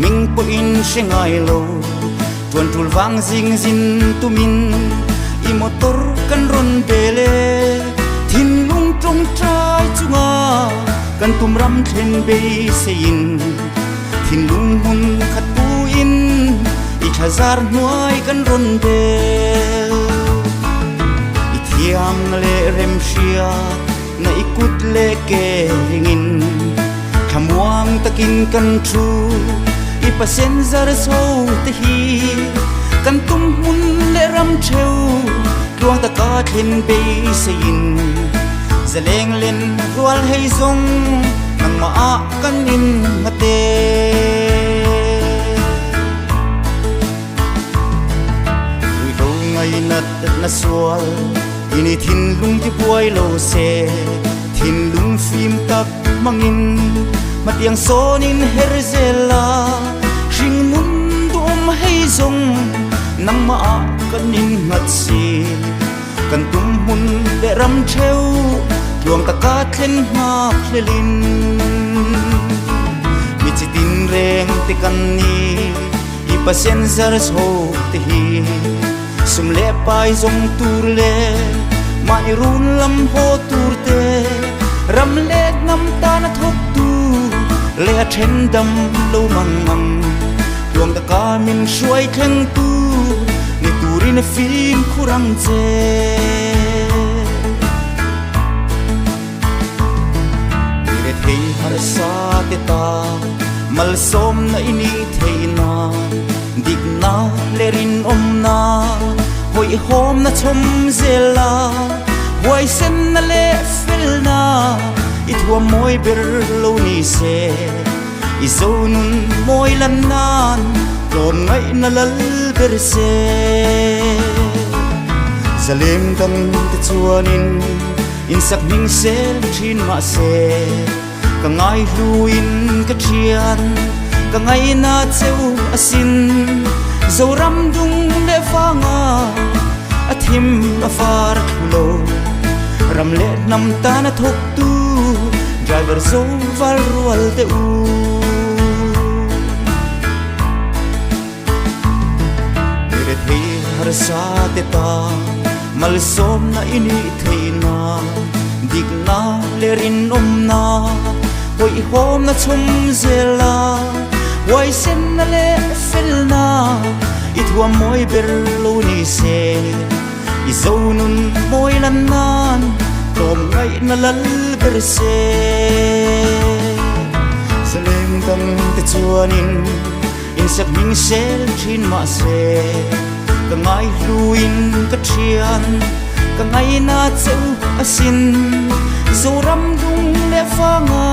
Hming pawhin hre ngai lo. Tuan tul vang zing zin tumin i motor kan rawn bel e. Thinlung tawngtai chunga kan tum ram thlen beiseiin thinlung hmun khat puin i thlazar hnuai kan rawn bel. I thiamna leh remhria na i kut leh ke ringin thlamuang takin kan thu i passenger chho te hi kan tum hmun leh ram theu tluang taka thlen beiseiin zaleng len rual hei zawng nangmah ah kan in ngate. Ruihhlo ngainat na sual ini thinlung ti buai lo se thinlung fim tak hmangin hmatiang sawnin her zel la hringnun duhawm hei zawng nangmah ah kan innghat si kan tum hmun leh ram theu tluang taka thlen nghak hlelin mi chi tin reng te kan ni i passenger chho te hi Sum leh pai zawng tur leh mahni run lam haw tur te, ram leh hnam tana thawktu leh a then dam lo mang ang. Tluang taka min hruai thlengtu ni turin a fimkhur ang che. Mire thei harsa te ta malsawmna i nih theih nan dikna leh rinawmna hawihhawmna chhawm zel la huaisenna leh felna i thuam mawi ber lo ni se i zonun mawi lan nan tlawmngaihna lal ber se zaleng dang te chuanin Insak hming sel thin mahse ka ngaihluin ka thian ka ngaina cheu asin Zoram dung leh vanga a thim a var thlu lo ram leh hnam tana thawktu driver zo val rual te u. Mire thei harsa te ta malsawmna i nih theihna dikna leh rinawmna hawihhawmna chhawm zel a huaisenna leh felna i thuam mawi ber lo ni se i zonun mawi lan nan tlawmngaihna lal ber se zaleng dang te chuanin Insak hming sel thin mahse ka ngaihluin ka thian ka ngaina cheu asin Zoram dung leh vanga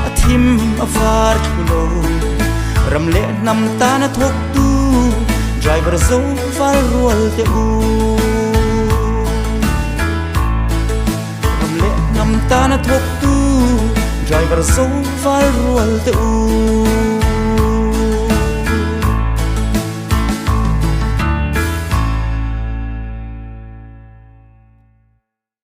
a thim a var thlu lo ram leh hnam tana thawktu driver zo val rual te u ram leh hnam tana thawktu driver zo val rual te u.